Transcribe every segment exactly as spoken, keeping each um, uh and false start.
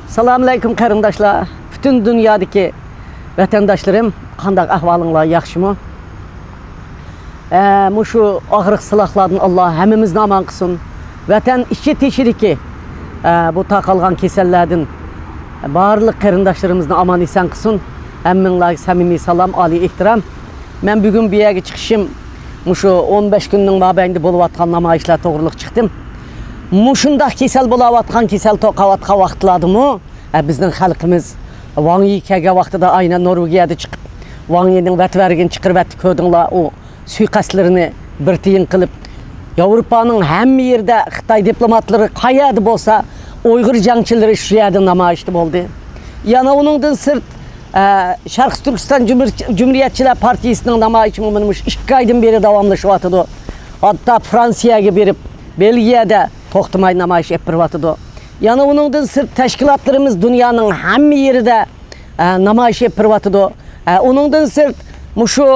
سالام ئەلەيكۇم قېرىنداشلار، پۈتۈن دۇنيادىكى ۋەتەنداشلىرىم، قانداق ئەھۋالىڭلار، ياخشىمۇ؟ ئە، مۇشۇ ئاغرىق سىلاھلاردىن ئاللا ھەممىمىزنى ئامان قىلسۇن. ۋەتەن ئىچى تېشىدىكى، ئە، بۇ تارقالغان كېسەللەردىن بارلىق قېرىنداشلىرىمىزنى ئامان ئېسەن قىلسۇن. ھەممىڭلارغا سەمىمىي سالام، ئالىي ئېھتىرام. مەن بۈگۈن بۇ يەرگە چىقىشىم مۇشۇ ئون بەش كۈننىڭ مابەينىدە بولۇۋاتقان نامايىشلار توغرىلىق چىقتىم. مۇشۇنداق كېسەل بولاۋاتقان، كېسەل تارقاۋاتقان ۋاقىتلاردىمۇ، ئە، بىزنىڭ خەلقىمىز ۋاڭ يى كەلگەن ۋاقتىدا ئاينەن نورۋېگىيەدە چىقىپ، ۋاڭ يىنىڭ ۋەتىۋەرگىنى چىقىرىۋەتتى، كۆردۈڭلار، ئۇ سۇيىقەستلىرىنى بىر تىيىن قىلىپ، ياۋروپانىڭ ھەممە يېرىدە خىتاي دىپلوماتلىرى قەيەردە بولسا، ئۇيغۇر جەڭچىلىرى شۇ يەردە نامايىشتا بولدى. يەنە ئۇنىڭدىن سىرت، ئە، شەرقىي تۈركىستان جۇمھۇر-، جۇمھۇرىيەتچىلەر پارتىيىسىنىڭ نامايىشىمۇ مانا مۇشۇ ئىككى ئايدىن بېرى داۋاملىشىۋاتىدۇ. ھەتتا فرانسىيەگە بېرىپ، بېلگىيەدە توختىماي نامايىش ئېلىپ بېرىۋاتىدۇ. يەنە ئۇنىڭدىن سىرت تەشكىلاتلىرىمىز دۇنيانىڭ ھەممە يېرىدە، ئە، نامايىش ئېلىپ بېرىۋاتىدۇ. ئە، ئۇنىڭدىن سىرت مۇشۇ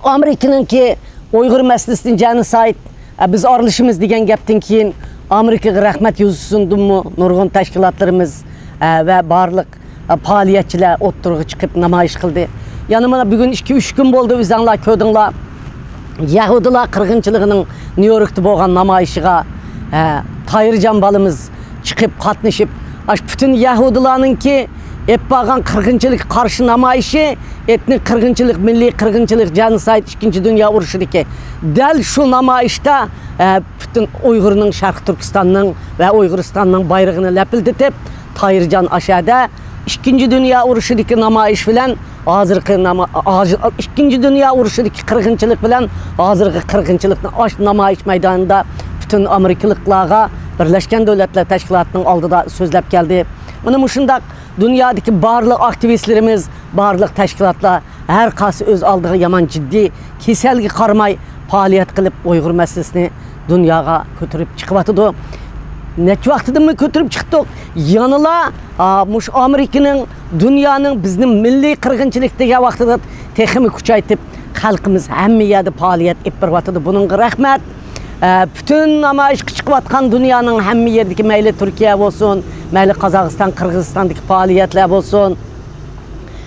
ئامېرىكىنىڭكى ئۇيغۇر مەسىلىسىنى جېنوسايد، ئە، بىز ئارىلىشىمىز دېگەن گەپتىن كېيىن ئامېرىكىغا رەھمەت يۈزىسىندىنمۇ نۇرغۇن تەشكىلاتلىرىمىز، ئە، ۋە بارلىق، ئە، پائالىيەتچىلەر ئوتتۇرىغا چىقىپ نامايىش قىلدى. يەنە مانا بۈگۈن ئىككى، ئۈچ كۈن بولدى، ئۆزەڭلار كۆردۈڭلار. يەھۇدىيلار قىرغىنچىلىقىنىڭ نيۇ يوركتا بولغان نامايىشىغا، ئە، تاھىرجان بالىمىز چىقىپ قاتنىشىپ، ئاشۇ پۈتۈن يەھۇدىيلارنىڭكى ئېلىپ بارغان قىرغىنچىلىققا قارشى نامايىشى، ئېتنىك قىرغىنچىلىق، مىللىي قىرغىنچىلىق، جېنوسايد ئىككىنچى دۇنيا ئۇرۇشىدىكى، دەل شۇ نامايىشتا، ئە، پۈتۈن ئۇيغۇرنىڭ، شەرقىي تۈركىستاننىڭ ۋە ئۇيغۇرىستاننىڭ بايرىغىنى لەپىلدىتىپ، تاھىرجان ئاشەدە ئىككىنچى دۇنيا ئۇرۇشىدىكى نامايىش بىلەن ھازىرقى ناما-، ھازىر، ئىككىنچى دۇنيا ئۇرۇشىدىكى قىرغىنچىلىق بىلەن ھازىرقى قىرغىنچىلىقنى ئاشۇ نامايىش مەيدانىدا پۈتۈن ئامېرىكىلىقلارغا، بىرلەشكەن دۆلەتلەر تەشكىلاتىنىڭ ئالدىدا سۆزلەپ كەلدى. مانا مۇشۇنداق دۇنيادىكى بارلىق ئاكتىۋىستلىرىمىز، بارلىق تەشكىلاتلار ھەر قايسى ئۆز ئالدىغا يامان جىددىي كېسەلگە قارىماي پائالىيەت قىلىپ، ئۇيغۇر مەسىلىسىنى دۇنياغا كۆتۈرۈپ چىقىۋاتىدۇ. نەچچە ۋاقتىدىنمۇ كۆتۈرۈپ چىقتۇق. يەنىلا، ئا، مۇشۇ ئامېرىكىنىڭ، دۇنيانىڭ بىزنى مىللىي قىرغىنچىلىق دېگەن ۋاقتىدا تېخىمۇ كۈچەيتىپ، خەلقىمىز ھەممە يەردە پائالىيەت ئېلىپ بېرىۋاتىدۇ. بۇنىڭغا رەھمەت. ئە، پۈتۈن نامايىشقا چىقىۋاتقان دۇنيانىڭ ھەممە يېرىدىكى، مەيلى تۈركىيە بولسۇن، مەيلى قازاقىستان، قىرغىزىستاندىكى پائالىيەتلەر بولسۇن،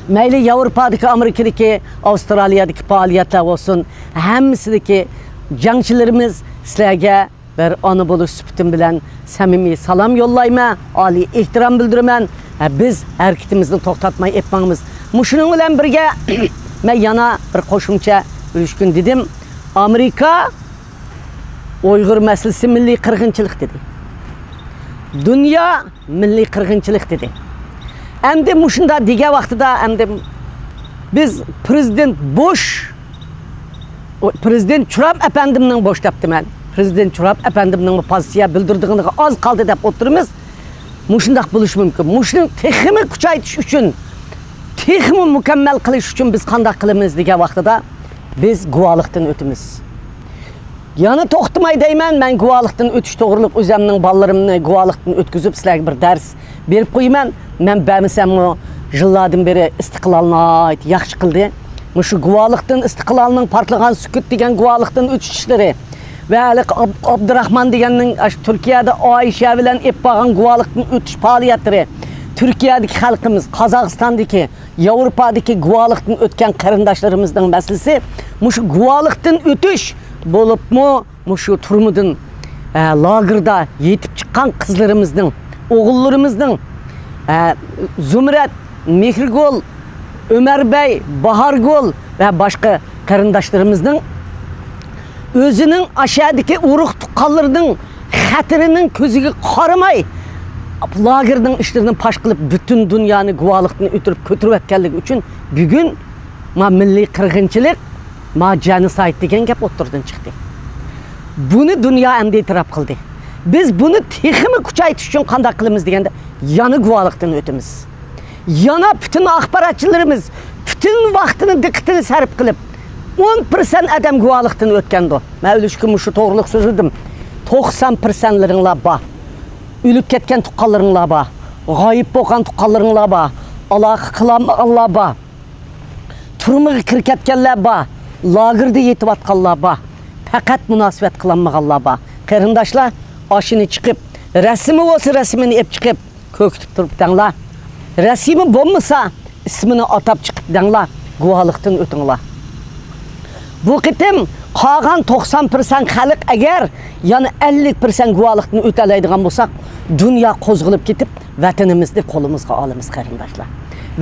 مەيلى ياۋروپادىكى، ئامېرىكىدىكى، ئاۋسترالىيەدىكى پائالىيەتلەر بولسۇن، ھەممىسىدىكى جەڭچىلىرىمىز، سىلەرگە بىر ئانا بولۇش سۈپىتىم بىلەن سەمىمىي سالام يوللايمەن، ئالىي ئېھتىرام بىلدۈرىمەن. ھە، بىز ھەرىكىتىمىزنى توختاتماي ئېلىپ ماڭىمىز. مۇشۇنىڭ بىلەن بىرگە، مەن يەنە بىر قوشۇمچە ئۈچ كۈن دېدىم. ئامېرىكا ئۇيغۇر مەسىلىسى مىللىي قىرغىنچىلىق دېدى. دۇنيا مىللىي قىرغىنچىلىق دېدى. ئەمدى مۇشۇنداق دېگەن ۋاقتىدا، ئەمدى بىز پرېزىدېنت بۇش، پرېزىدېنت ترامپ ئەپەندىمنىڭ، بۇش دەپتىمەن، پرېزىدېنت ترامپ ئەپەندىمنىڭمۇ پوزىتسىيە بىلدۈرىدىغىنىغا ئاز قالدى دەپ ئولتۇرىمىز. مۇشۇنداق بولۇشى مۇمكىن. مۇشۇنى تېخىمۇ كۈچەيتىش ئۈچۈن، تېخىمۇ مۇكەممەل قىلىش ئۈچۈن بىز قانداق قىلىمىز دېگەن ۋاقتىدا، بىز گۇۋاھلىقتىن ئۆتىمىز. يەنە توختىماي دەيمەن، مەن گۇۋاھلىقتىن ئۆتۈش توغرۇلۇق ئۆزەمنىڭ بالىلىرىمنى گۇۋاھلىقتىن ئۆتكۈزۈپ، سىلەرگە بىر دەرس بېرىپ قويىمەن. مەن بەرمىسەممۇ، يىللاردىن بېرى ئىستىقلال ناھايىتى ياخشى قىلدى. مۇشۇ گۇۋاھلىقتىن، ئىستىقلالنىڭ پارتلىغان سۈكۈت دېگەن گۇۋاھلىقتىن ئۆتۈش ئىشلىرى ۋە ھېلىقى ئاب-، ئابدۇراخمان دېگەننىڭ ئاشۇ تۈركىيەدە ئائىشە بىلەن ئېلىپ بارغان گۇۋاھلىقتىن ئۆتۈش پائالىيەتلىرى، تۈركىيەدىكى خەلقىمىز، قازاقىستاندىكى، ياۋروپادىكى گۇۋاھلىقتىن ئۆتكەن قېرىنداشلىرىمىزنىڭ مەسىلىسى، مۇشۇ گۇۋاھلىقتىن ئۆتۈش بولۇپمۇ، مۇشۇ تۈرمىدىن، ئە، لاگېردا يېتىپ چىققان قىزلىرىمىزنىڭ، ئوغۇللىرىمىزنىڭ، ئە، زۇمرەت، مېھرىگۈل، ئۆمەربەي، باھارگۈل ۋە باشقا قېرىنداشلىرىمىزنىڭ ئۆزىنىڭ ئاشەدىكى ئۇرۇق تۇغقانلىرىنىڭ خەتىرىنىڭ كۆزىگە قارىماي، لاگېرنىڭ ئىشلىرىنى پاش قىلىپ، پۈتۈن دۇنيانى گۇۋاھلىقتىن ئۆتۈرۈپ كۆتۈرۈۋەتكەنلىكى ئۈچۈن بۈگۈن ما مىللىي قىرغىنچىلىق، ما جېنوسايد دېگەن گەپ ئوتتۇرىدىن چىقتى. بۇنى دۇنيا ئەمدى ئېتىراپ قىلدى. بىز بۇنى تېخىمۇ كۈچەيتىش ئۈچۈن قانداق قىلىمىز دېگەندە، يەنە گۇۋاھلىقتىن ئۆتىمىز. يەنە پۈتۈن ئاخباراتچىلىرىمىز پۈتۈن ۋاقتىنى، دىققىتىنى سەرپ قىلىپ، ئون پىرسەنت ئادەم گۇۋاھلىقتىن ئۆتكەندۇ. مەن ئۈلۈشكە مۇشۇ توغرىلىق سۆزلىدىم. توقسان پىرسەنتلىرىڭلار بار. ئۆلۈپ كەتكەن تۇغقانلىرىڭلار بار. غايىب بولغان تۇغقانلىرىڭلار بار. ئالاقە قىلالمىغانلار بار. تۈرمىگە كىرىپ كەتكەنلەر بار، لاگېردا يېتىۋاتقانلار بار، پەقەت مۇناسىۋەت قىلالمىغانلار بار. قېرىنداشلار، ئاشۇنى چىقىپ، رەسىمى بولسا رەسىمىنى ئېلىپ چىقىپ، كۆكىتىپ تۇرۇپ دەڭلار. رەسىمى بولمىسا، ئىسمىنى ئاتاپ چىقىپ دەڭلار، گۇۋاھلىقتىن ئۆتۈڭلار. بۇ قېتىم قالغان توقسان پىرسەنت خەلق ئەگەر يەنە ئەللىك پىرسەنت گۇۋاھلىقتىن ئۆتەلەيدىغان بولساق، دۇنيا قوزغىلىپ كېتىپ، ۋەتىنىمىزنى قولىمىزغا ئالىمىز، قېرىنداشلار.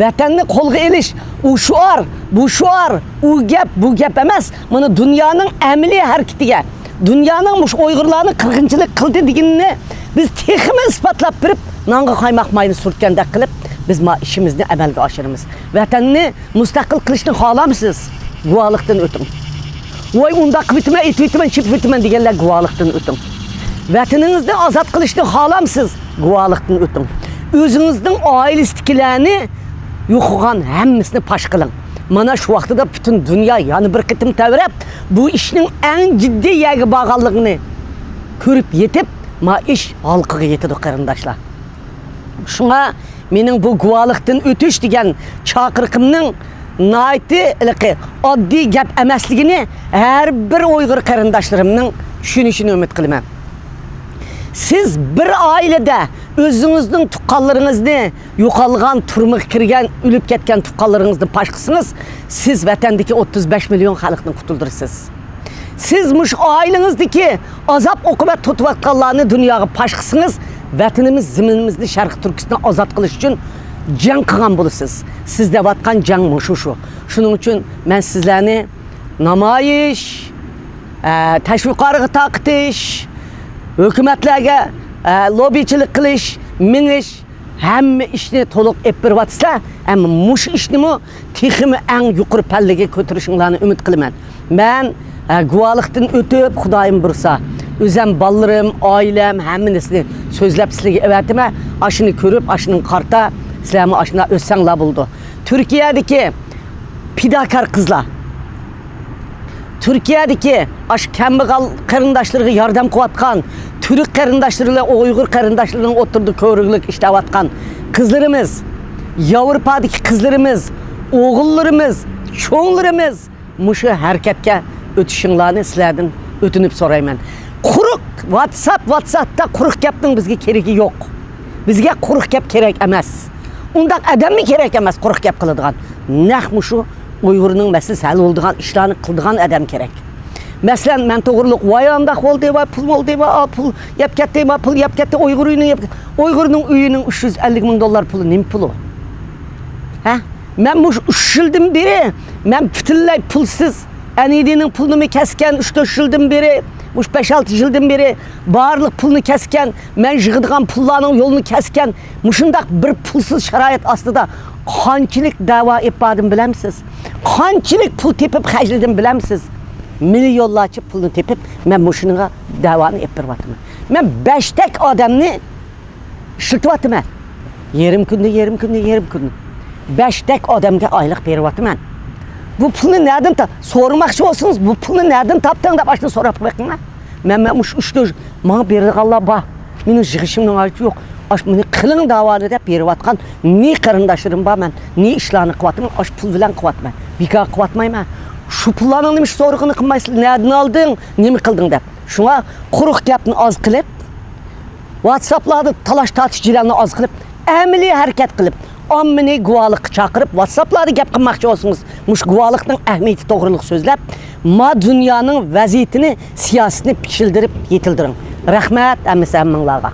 ۋەتەننى قولغا ئېلىش، ئۇ شوئار، بۇ شوئار، ئۇ گەپ، بۇ گەپ ئەمەس. مانا دۇنيانىڭ ئەمەلىي ھەرىكىتىگە، دۇنيانىڭ مۇشۇ ئۇيغۇرلارنى قىرغىنچىلىق قىلدى دېگىنىنى بىز تېخىمۇ ئىسپاتلاپ بېرىپ، نانغا قايماق ماينى سۈرتكەندەك قىلىپ، بىز ما ئىشىمىزنى ئەمەلگە ئاشۇرىمىز. ۋەتەننى مۇستەقىل قىلىشنى خالامسىز؟ گۇۋاھلىقتىن ئۆتۈڭ. ۋاي، ئۇنداق قىلىۋېتىمەن، ئېتىۋېتىمەن، چېپىۋېتىمەن دېگەنلەر گۇۋاھلىقتىن ئۆتۈڭ. ۋەتىنىڭىزنى ئازاد قىلىشنى خالامسىز؟ گۇۋاھلىقتىن ئۆتۈڭ. ئۆزىڭىزنىڭ ئائىلىسىدىكىلەرنى يوقىغان ھەممىسىنى پاش قىلىڭ. مانا شۇ ۋاقتىدا پۈتۈن دۇنيا يەنە بىر قېتىم تەۋرەپ، بۇ ئىشنىڭ ئەڭ جىددىي يەرگە بارغانلىقىنى كۆرۈپ يېتىپ، ما ئىش ھالقىغا يېتىدۇ، قېرىنداشلار. شۇڭا مېنىڭ بۇ گۇۋاھلىقتىن ئۆتۈش دېگەن چاقىرىقىمنىڭ ناھايىتى ھېلىقى ئاددىي گەپ ئەمەسلىكىنى ھەر بىر ئۇيغۇر قېرىنداشلىرىمنىڭ چۈشىنىشىنى ئۈمىد قىلىمەن. سىز بىر ئائىلىدە ئۆزىڭىزنىڭ تۇغقانلىرىڭىزنى، يوقالغان، تۈرمىگە كىرگەن، ئۆلۈپ كەتكەن تۇغقانلىرىڭىزنى پاش قىلسىڭىز، سىز ۋەتەندىكى ئوتتۇز بەش مىليون خەلقنى قۇتۇلدۇرىسىز. سىز مۇشۇ ئائىلىڭىزدىكى ئازاب-ئوقۇبەت تارتىۋاتقانلارنى دۇنياغا پاش قىلسىڭىز، ۋەتىنىمىز، زېمىنىمىزنى، شەرقىي تۈركىستاننى ئازاد قىلىش ئۈچۈن جەڭ قىلغان بولىسىز. سىز دەۋاتقان جەڭ مۇشۇ شۇ. شۇنىڭ ئۈچۈن مەن سىزلەرنى نامايىش، ئە، تەشۋىقاتقا تارقىتىش، ھۆكۈمەتلەرگە، ئە، لوببىچىلىك قىلىش، مېڭىش، ھەممە ئىشنى تولۇق ئېلىپ بېرىۋاتىسىلەر. ئەمما مۇشۇ ئىشنىمۇ تېخىمۇ ئەڭ يۇقىرى پەللىگە كۆتۈرۈشۈڭلارنى ئۈمىد قىلىمەن. مەن، ئە، گۇۋاھلىقتىن ئۆتۈپ، خۇدايىم بۇيرۇسا، ئۆزەم، بالىلىرىم، ئائىلەم، ھەممىنى سىزنى سۆزلەپ سىلىگە ئەۋەتىمەن. ئاشۇنى كۆرۈپ، ئاشۇنىڭغا قارىتا سىلەرمۇ ئاشۇنداق ئۆتسەڭلار بولىدۇ. تۈركىيەدىكى پىداكار قىزلار، تۈركىيەدىكى ئاشۇ كەمبەغەل قېرىنداشلىرىغا ياردەم قىلىۋاتقان، تۈرك قېرىنداشلىرى بىلەن ئۇيغۇر قېرىنداشلىرىنىڭ ئوتتۇرىدا كۆۋرۈكلۈك ئىشلەۋاتقان قىزلىرىمىز، ياۋروپادىكى قىزلىرىمىز، ئوغۇللىرىمىز، چوڭلىرىمىز، مۇشۇ ھەرىكەتكە ئۆتۈشۈڭلارنى سىلەردىن ئۆتۈنۈپ سورايمەن. قۇرۇق ۋاتساپ، ۋاتساپتا قۇرۇق گەپنىڭ بىزگە كېرىكى يوق. بىزگە قۇرۇق گەپ كېرەك ئەمەس. ئۇنداق ئادەممۇ كېرەك ئەمەس قۇرۇق گەپ قىلىدىغان. نەق مۇشۇ ئۇيغۇرنىڭ مەسىلىسى ھەل بولىدىغان ئىشلارنى قىلىدىغان ئادەم كېرەك. مەسىلەن، مەن توغرۇلۇق، ۋاي ئانداق بولدى، ۋاي پۇل بولدى، ۋاي ئا، پۇل يەپ كەتتى، ۋاي پۇل يەپ كەتتى، ئۇيغۇر ئۆيىنى يەپ كەتتى. ئۇيغۇرنىڭ ئۆيىنىڭ ئۈچ يۈز ئەللىك مىڭ دوللار پۇلى نېمە پۇلى؟ ھە؟ مەن مۇشۇ ئۈچ يىلدىن بېرى، مەن پۈتۈنلەي پۇلسىز، ئەنىدىنىڭ پۇلىنىمۇ كەسكەن، ئۈچ تۆت يىلدىن بېرى، مۇشۇ بەش ئالتە يىلدىن بېرى بارلىق پۇلنى كەسكەن، مەن يىغىدىغان پۇللارنىڭ يولىنى كەسكەن، مۇشۇنداق بىر پۇلسىز شارائىت ئاستىدا قانچىلىك دەۋا ئېلىپ باردىم بىلەمسىز؟ قانچىلىك پۇل تېپىپ خەجلىدىم بىلەمسىز؟ مىليونلارچە پۇلنى تېپىپ، مەن مۇشۇنىڭغا دەۋانى ئېلىپ بېرىۋاتىمەن. مەن بەشتەك ئادەمنى ئىشلىتىۋاتىمەن. يېرىم كۈندە، يېرىم كۈندە، يېرىم كۈندە. بەشتەك ئادەمگە ئايلىق بېرىۋاتىمەن. بۇ پۇلنى نەدىن تا-، سورىماقچى بولسىڭىز، بۇ پۇلنى نەدىن تاپتىڭ دەپ ئاشۇنى سوراپ بېقىڭلار. مەن، مەن مۇشۇ ئۈچ تۆت، ماڭا بېرىدىغانلار بار. مېنىڭ يىغىشىمنىڭ ھاجىتى يوق. ئاش-، مېنى قىلىڭ داۋانى دەپ بېرىۋاتقان نى قېرىنداشلىرىم بار مەن. نى ئىشلارنى قىلىۋاتىمەن، ئاشۇ پۇل بىلەن قىلىۋاتىمەن. بىكار قىلىۋاتمايمەن. شۇ پۇللارنىڭ نېمە ئىش سورىقىنى قىلمايسىلەر، نەدىن ئالدىڭ، نېمە قىلدىڭ دەپ. شۇڭا قۇرۇق گەپنى ئاز قىلىپ، ۋاتساپلاردا تالاش تارتىش جېدەلنى ئاز قىلىپ، ئەمەلىي ھەرىكەت قىلىپ، ئاممىنى گۇۋاھلىققا چاقىرىپ، ۋاتساپلاردا گەپ قىلماقچى بولسىڭىز، مۇشۇ گۇۋاھلىقنىڭ ئەھمىيىتى توغرىلىق سۆزلەپ، ما دۇنيانىڭ ۋەزىيىتىنى، سىياسىتىنى پىشىلدىرىپ يېتىلدۈرۈڭ. رەھمەت ھەممىسى ھەممىڭلارغا.